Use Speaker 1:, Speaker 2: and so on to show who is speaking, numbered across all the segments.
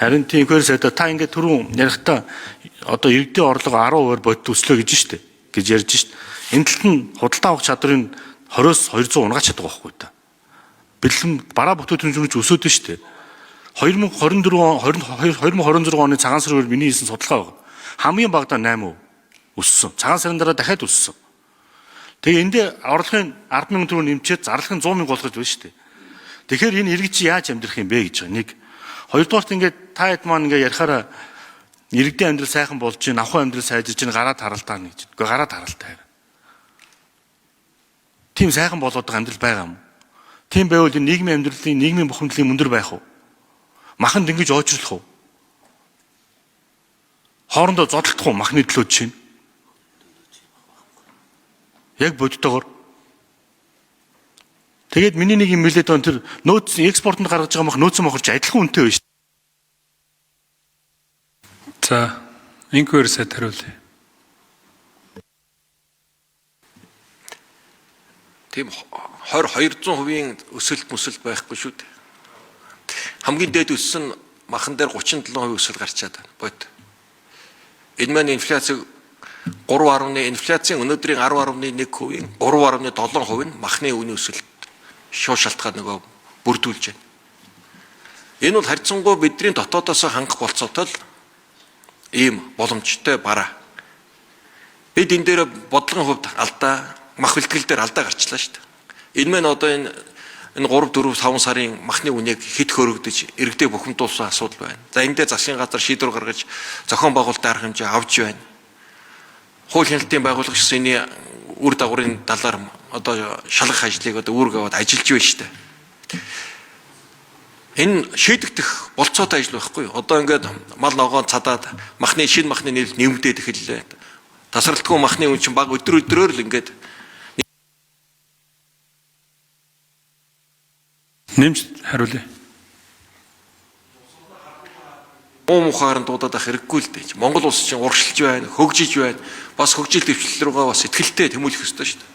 Speaker 1: Харин тийм ихээр сайдаа та ингээд түрүүн ярихдаа одоо иргэдийн орлого 10% бодит өслөө гэж штэ гэж ярьж штэ. Энэ талд нь худалдаа авах чадрын 20-оос 200 унагааж чаддаг байхгүй та. Бэлэн бараа бүтээгдэхүүн ч өсөөд штэ. 2024 он 22 2026 оны цагаан сарын үеэр миний хийсэн судалгаа байна. Хамгийн багадаа 8% өссөн. Цагаан сарын дараа дахиад өссөн. Тэгээ эндээ орлогын 10,000 төгрөг нэмчээд зарлах нь 100,000 болгож байна шүү дээ. Тэгэхээр энэ иргэд чи яаж амьдрах юм бэ гэж байгаа. Нэг. Хоёрдугаарт ингээд та хэд маань ингээд ярихаараа иргэдийн амьдрал сайхан болж байна, авах амьдрал сайжирч байна, гараа таралтаа гэж. Үгүй гараа таралтай. Тийм сайхан болоод байгаа амьдрал байгаа юм. Тийм байвал энэ нийгмийн амьдралын нийгмийн бухимдлын өндөр байх уу? Махан дөнгөж оочирлох уу? Хоорондоо зодтолдох уу махны төлөө чинь? Яг бодтойгоор. Тэгээд миний нэг юм хэлээд байна, тэр нөөц экспортод гаргаж байгаа мах нөөцөн махарч адилхан үнэтэй байна шүү.
Speaker 2: За, инквер сайд хариулъя.
Speaker 3: Тийм 20 200% өсөлт мөсөлт байхгүй шүү дээ. Хамгийн дээд өссөн махан дээр 37% өсөлт гарчаад байна. Бод. Энэ маань инфляцийг 3. инфляцийн өнөөдрийн 10.1%-ийн 3.7% нь махны үнийн өсөлт шууд шалтгаан нөгөө бүрдүүлж байна. Энэ бол харьцангуй бидний дотоодоос хангах болцоотой л ийм боломжтой бараа. Бид энэ дээр бодлогын хувьд алдаа, мах бэлтгэл дээр алдаа гарчлаа шүү дээ. Энэ мэн одоо энэ 3 4 5 сарын махны үнийг хэд хөрөгдөж иргэдээ бухимдуулсан асуудал байна. За энэ дээр засгийн газар шийдвэр гаргаж зохион байгуулалтын арга хэмжээ авч байна. Хууль хяналтын байгууллага ч гэсэн энэ үр дагаврын талаар одоо шалгах ажлыг одоо үүрэг аваад ажиллаж байна шүү дээ. Энэ шийдэгдэх болцоотой ажил байхгүй юу? Одоо ингээд мал ногоон цадаад махны шинэ махны нийлэл нэмэгдээд эхэллээ. Тасралтгүй махны үн чинь баг өдөр өдрөөр л ингээд
Speaker 2: Нэмж хариулъя.
Speaker 3: Муу мухаар нь дуудаад ах хэрэггүй л дээ. Монгол улс чинь урагшилж байна, хөгжиж байна. Бас хөгжил дэвшлэл рүүгээ бас ихтгэлтэй тэмүүлэх ёстой шүү дээ.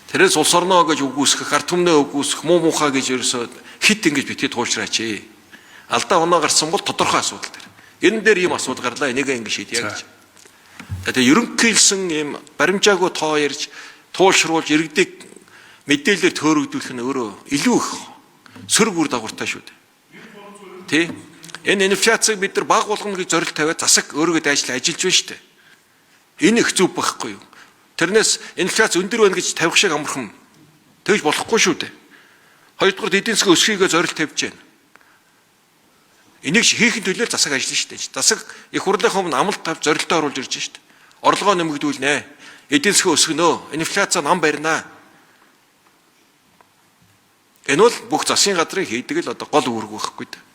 Speaker 3: Тэрээс улс орноо гэж үгүйсгэх, ард түмнээ үгүйсгэх, муу мухаа гэж ерөөсөө хит ингэж битгий туушраач. Алдаа оноо гарсан бол тодорхой асуудал дээр. Энэ дээр ийм асуудал гарлаа, энийг ингэ шийдье гэж. Тэгээ ерөнхийлсөн ийм баримжаагүй тоо ярьж, туулшруулж иргэдийг мэдээлэлээр төөрөгдүүлэх нь өөрөө илүү их сөрөг үр дагавартай шүү дээ. Тэ? Энэ инфляцийг бид нар баг болгоно гэж зорилт тавиад засаг өөрийгөө дайчлан ажиллаж байна шүү дээ. Энэ их зүв байхгүй юу? Тэрнээс инфляц өндөр байна гэж тавих шиг амархан тэгж болохгүй шүү дээ. Хоёрдугаар эдийн засгийн өсөхийгөө зорилт тавьж байна. Энийг хийхин төлөө засаг ажиллана шүү дээ. Засаг их хурлынхаа өмнө амлалт тавьж зорилтоо оруулж ирж шүү дээ. Орлогоо нэмэгдүүлнэ. Эдийн засгийн өсгөнө. Инфляц нам барина. Энэ бол бүх засгийн газрын хийдэг л одоо гол үүрэг байхгүй дээ.